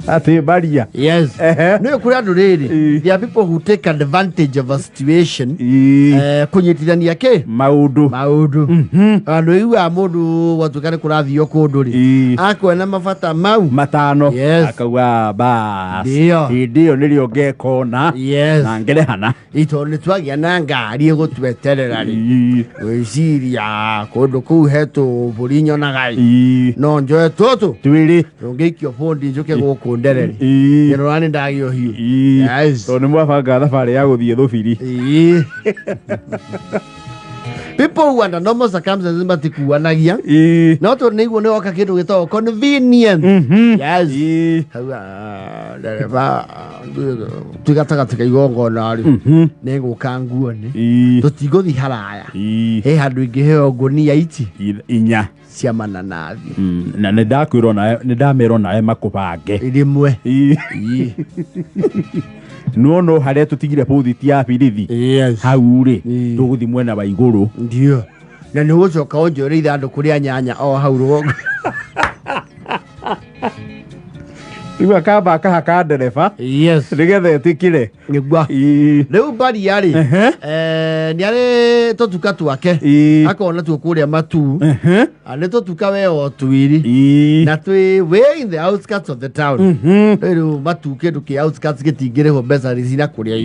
Atä mbaria. Yes. Nä kå rä andå rä rä, there are people who take advantage of a situation. Kũnyitithania kä maå maũndũ andũ iguaga mũndũ gwatuĩka nĩ kũrathio kũndũ rĩ, akuona mabata mau matano. Yes. Akauga bas. Ndio. Hĩndĩ ĩyo nĩrĩo ngekona na ngerehana. Tondũ nĩ twagĩa na ngari ĩgũtweterera rĩ, gwĩciria kũndũ kũu he tũmbũri nyonaga ĩ, no njoe tũtũ Twĩrĩ. tũngĩikio bũndi njũke gũkũ nderere ngĩrora nĩ ndagĩa ũhiũ. Yes. Tondũ nĩ mwabanga thabarĩ ya gũthiĩ thũbiri. Ĩĩ. People who under normal circumstances matikuanagia, no tondũ nĩ iguo nĩ woka kĩndũ gĩtagwo convenience. Yes. Hau, ndereba, twĩ gatagatĩ ka igongona rĩ, nĩ ngũka nguone, tũtigũthiĩ haraya, he handũ ingĩheo ngũnia ici Inya cia mananathi. Na nĩ ndakwĩrwo nawe, nĩ ndamerwo nawe makũbange. Rĩmwe. No no harĩa tũtigire bũthiti ya birithi hau rĩ, tũgũthiĩ mwena wa igũrũ. Ndio, na nĩ ũgũcoka ũnjũre ithandũkũ rĩa nyanya o hau rũgongo. Rĩu akamba akahaka ndereba nĩgetha ĩtĩkĩre. Nĩguo. Rĩu mbaria rĩ, nĩ arĩ tũtuka twake akona tuo kũrĩa matu. Nĩ tũtuka we o twĩrĩ na twĩ way in the outskirts of the town. Rĩu matu kĩndũ kĩ outskirts gĩtingĩrĩhwo mbeca cina kũrĩa.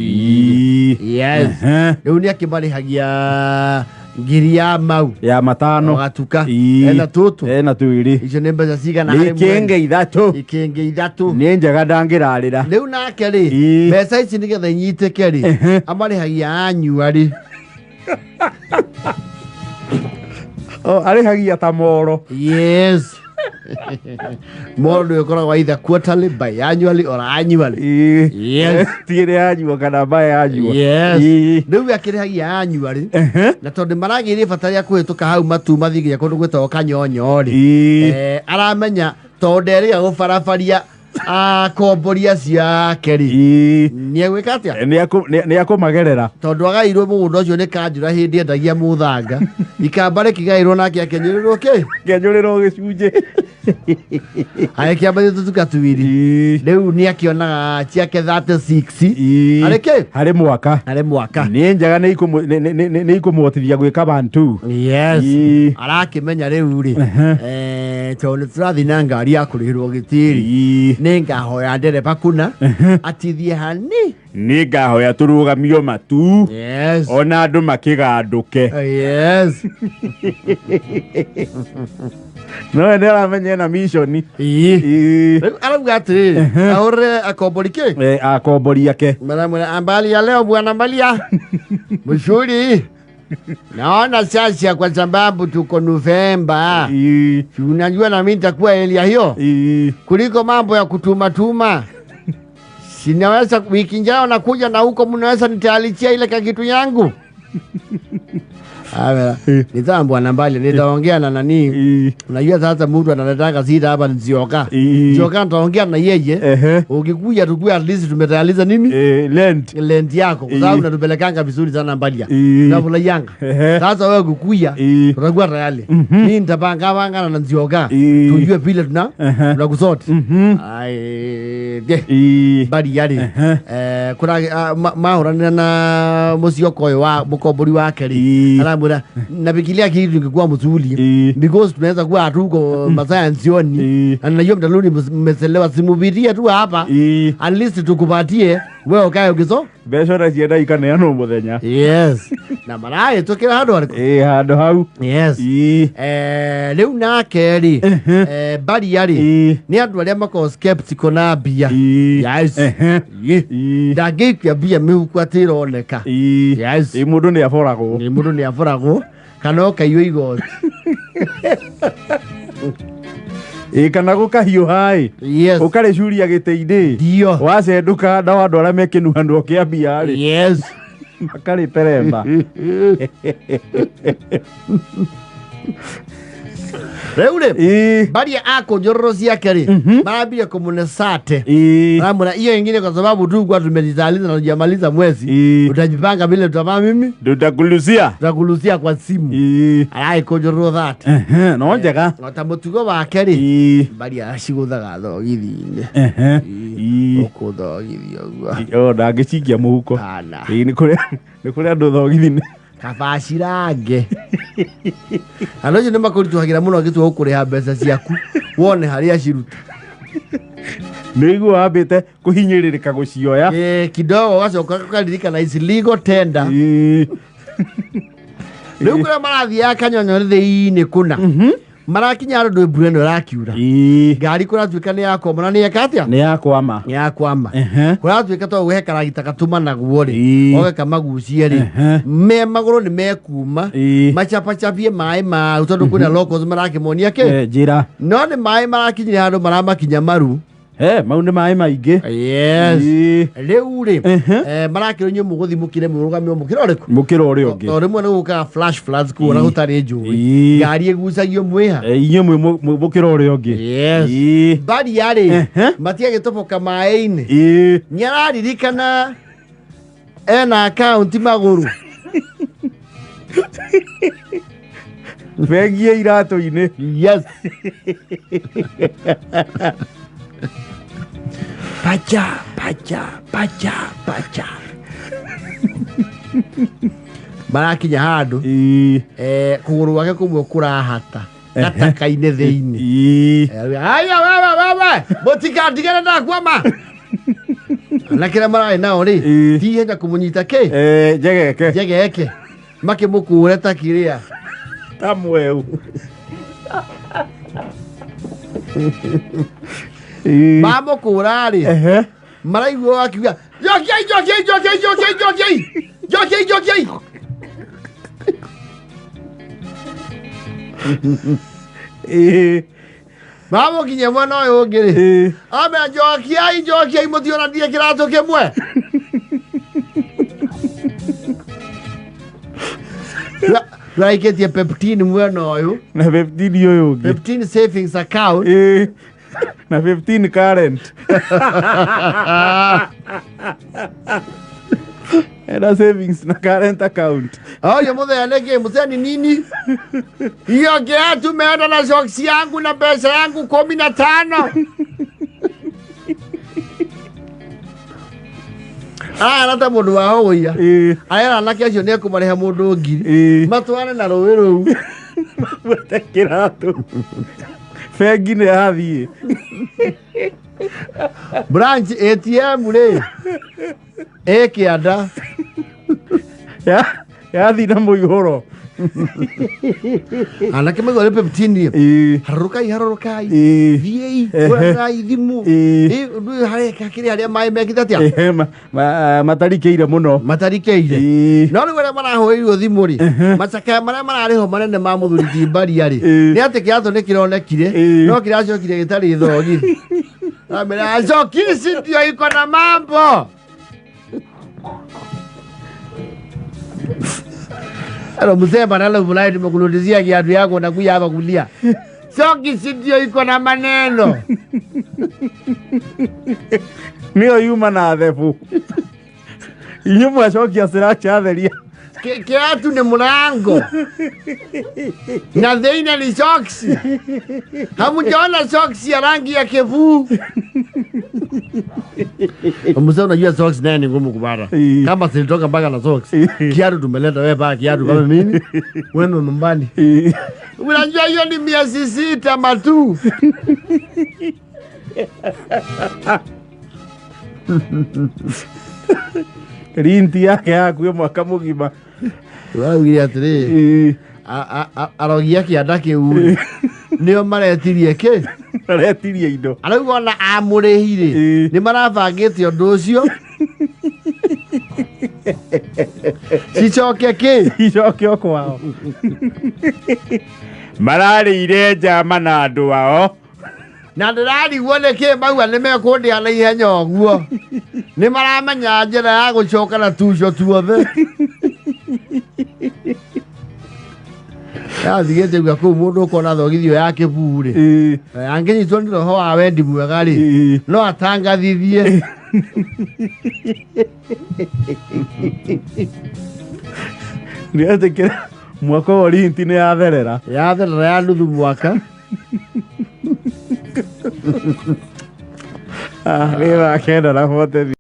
Yes. Rĩu nĩ akĩmarĩhagia ngiri ya mau ya matano. O gatuka. Ena tũtũ. Ena twĩrĩ. Icio nĩ mbeca cigana Nĩ harĩ mweri? ikĩngĩ ithatũ. Ikĩngĩ ithatũ. Nĩ njega ndangĩrarĩra. Rĩu nake rĩ, mbeca ici nĩgetha inyitĩke rĩ, amarĩhagia anyua rĩ. Oh, arĩhagia ta moro. Yes, mũndũ ĩkoragwo either quarterly, biannually or annually. Yes. Ti ĩrĩa yanyua kana mba yanyua. Yes. Rĩu akĩrĩhagia anyua rĩ, na tondũ maragĩire bata rĩa kũhĩtũka hau matu mathiĩ nginya kũndũ gwĩtagwo kanyonyo rĩ, aramenya tondũ nderĩga gũbarabaria akombori acio ake rĩ, nĩ egwĩka atĩa? Nĩ akũmagerera. Tondũ agairwo mũgũnda ũcio nĩ kanjũra hĩndĩ endagia mũthanga ikamba rĩkĩgaĩrwo nake akĩnyũrĩrwo kĩ. Kĩanyũrĩrwo gĩcunjĩ. Agĩkĩambatia tũtuka twĩrĩ. Rĩu nĩ akĩonaga ciake 36 harĩ kĩ? Harĩ mwaka. Harĩ mwaka. Nĩ njega, nĩ ikũmũhotithia gwĩka bantu. Yes. Arakĩmenya rĩu rĩ, tondũ nĩ tũrathiĩ na ngari ya kũrĩhĩrwo gĩtĩri, nĩ ngahoya ndereba kuna atithie hani. Nĩ ngahoya tũrũgamio matu. Ona andũ makĩgandũke. No we nĩ aramenya ena mission. Rĩu arauga atĩrĩrĩ, ahũrĩre akombori kĩ? Akombori ake. Maramwĩra ambali ya leo bwana Malia mzuri, naona sasa kwa sababu tuko Novemba. Si unajua na mimi nitakuwa area hiyo kuliko mambo ya kutumatuma, sinaweza wiki njao nakuja na huko mnaweza nitayarishia ile kakitu yangu. Aya, nitambwa na mbali nitaongea na nani. Unajua sasa mtu analetanga sida hapa Nzioka. Nzioka nitaongea na yeye. Ukikuja tukue at least tumetayariza nini? Lent. Lent yako kwa sababu unatupelekanga vizuri sana Mbalia. Tunafurahianga. Sasa wewe kukuya tutakuwa tayari. Mimi nitapanga panga na Nzioka. Tujue vile tunakusort. Ai, de. Mbali yari. Kuna mahuranira na mucioko ũyũ wa mũkombori wake rĩ, aramwĩra nafikiria kitu ingekuwa mzuri because tunaweza kuwa hatuko masaa ya jioni na najua mtaluni mmechelewa, simupitie tu hapa at least tukupatie wewe ukae ukiso Mbeca ona cienda ikaneanwo mũthenya. Yes, na marahĩtũkĩra handũ harĩkũ? Ĩ handũ hau. Yes. Rĩu nake rĩ, Mbaria rĩ, nĩ andũ arĩa makoragwo skeptical na mbia. Yes. Ndangĩikia mbia mĩhuko atĩ ĩroneka. Yes. Ĩ mũndũ nĩ aboragwo. Nĩ mũndũ nĩ aboragwo kana ũkaiywo igoti. Ĩ kana gũkahiũha ĩ. Ũkarĩcuria gĩtĩ-inĩ. Ndio. Wacendũka nao andũ arĩa me kĩnuhanwo kĩa mbia rĩ. Makarĩteremba. Rĩu rĩ, Ĩĩ. Mbaria akũnjororo ciake rĩ, marambire kũmũnesate. Ĩĩ. Maramwĩra hiyo ingine kwa sababu tu kwa tumejitaliza na tujamaliza mwezi. Ĩĩ. Utajipanga vile tutavaa mimi, Tutakulusia. tutakulusia kwa simu. Ĩĩ. Araikũnjororo that. Ehe, no njega. Ota mũtugo wake rĩ, Ĩĩ. Mbaria acigũthaga thogithi-inĩ. Ehe. Ĩĩ. Ũkũthogithi ũguo. O ndangĩcingia mũhuko. Kana. Ĩĩ, nĩ kũrĩ andũ thogithi-inĩ. Kabacirange andå acio nä makåritũhagä ra må no gä tua gå kå rä ha mbeca ciaku wone harä a ciruta. Nĩ igua wambĩte kũhinyĩrĩrĩka gũcioya. Eh, kidogo gacoka ũkaririkana ici legal tender. Ĩĩ. Rĩu kũrĩa marathiaga kanyonyo thĩinĩ kũna marakinya handũ mbura ĩno ĩrakiura. Ĩĩ. Ngari kũratuĩka nĩ yakwama na nĩ yeka atĩa? Nĩ yakwama. Nĩ yakwama. Ehe. Kũratuĩka to he karagita gatũmanagwo rĩ, Ĩĩ. oge kamagucie rĩ, me magũrũ nĩ mekuma, macapacapie maĩ mau tondũ kwĩna locals marakĩmonia kĩ. Eh, njĩra. No nĩ maĩ marakinyire handũ maramakinya maru. Mau nĩ maĩ maingĩ. Yes. Ĩĩ. Rĩu rĩ, marakĩrwo inyuĩ mũgũthiĩ mũkĩre mũrũgame o mũkĩra ũrĩkũ? Mũkĩra ũrĩa ũngĩ. Tondũ rĩmwe nĩ gũkaga flash floods kuo na gũtarĩ njũĩ, ngari ĩgucagio mwĩha. Eh, inyuĩ mwĩ mũkĩra ũrĩa ũngĩ. Yes. Ĩĩ. Mbaria rĩ, matiagĩtoboka maĩ-inĩ. Ĩĩ. Nĩ araririkana ena akaunti magũrũ. Bengi ya iratũ-inĩ. Yes. Pacha pacha pacha pacha marakinya handũ, Ĩĩ. kũgũrũ gwake kũmwe kũrahata gataka-inĩ thĩinĩ. Ĩĩ. Aya wewe wewe mũtikandigane ndakwama na kĩrĩa mararĩ nao rĩ, ti ihenya kũmũnyita kĩ. Eh, njegeke. Njegeke makĩmũkũre ta kĩrĩa. Ta mweu. Ĩĩ. Mamũkũra rĩ, maraigua akiuga njokiai njokiai njokiai njokiai njokiai njokiai njokiai. Ĩĩ. Mamũkinyia mwena ũyũ ũngĩ rĩ, amera njokiai njokiai mũtionanie kĩratũ kĩmwe. Tũraikĩtie peptin mwena ũyũ. Na 15 ũyũ ũngĩ. Peptin savings account. Ĩĩ. Na 15 current. Ena savings na current account. Oyo mũthee nĩkĩ mũthee ni nini hiyo kiatu meenda na socks yangu na pesa yangu 15. Arara ta mũndũ wa hũia. Arera anake acio nĩ ekũmarĩha mũndũ 1,000 matwarane na rũĩ rũu. Mabuate kĩratũ. Bengi nĩ yathiĩ. Branch ATM rĩ ĩ kĩanda. Yathiĩ na mũihũro. Anake maigua nĩ peptini, harũrũkai harũrũkai, thiĩi kũranĩrai thimũ. Ĩ, ũndũ ũyũ hareka kĩrĩa harĩa maĩ mekĩte atĩa? Ehe, matarikĩire mũno. Matarikĩire. No rĩu arĩa marahũrĩirwo thimũ rĩ, macakaya marĩa mararĩ ho manene ma mũthuri ti Mbaria rĩ, nĩ atĩ kĩratũ nĩ kĩronekire no kĩracokire gĩtarĩ thogithi. Amera sokisi ndio iko na mambo. Alo mzee badala ufurahi nimekurudishia kiatu yako na kuja hapa kulia. Sokisi ndio iko na maneno. Nĩyo yuma na thebu. Inyuĩ mwacokia siracha theria. Kiatu ni mlango na thĩinĩ ni soksi. Hamjaona soksi ya rangi ya kivuu? Mzee, unajua socks naye ni ngumu kupata. Kama zilitoka mpaka na socks. Kiatu tumeleta wewe paa kiatu kama mimi. Wewe nyumbani. Unajua hiyo ni miezi 6 matu. Rinti yake yakuĩ mwaka mũgima. Waugire atĩrĩ, arogia kĩanda kĩu rĩ, nĩo maretirie kĩ? Maretirie indo. Arauga ona amũrĩhi rĩ, nĩ marabangĩte ũndũ ũcio. Cicoke kĩ? Icoke o kwao. Mararĩire njama na andũ ao. Na ndĩrarigwo nĩkĩ maua nĩ mekũndĩa na ihenya ũguo. Nĩ maramenya njĩra ya gũcoka na tuco tuothe. Yathigĩte gua kũu mũndũ ũkona thogithio ya kĩbuu rĩ, angĩnyitwo nĩ roho wa wendi mwega rĩ, no atangathithie. Nĩetĩkĩra mwaka wa orinti nĩ yatherera. Yatherera ya nuthu mwaka. Ah, nĩ thaa 9:43.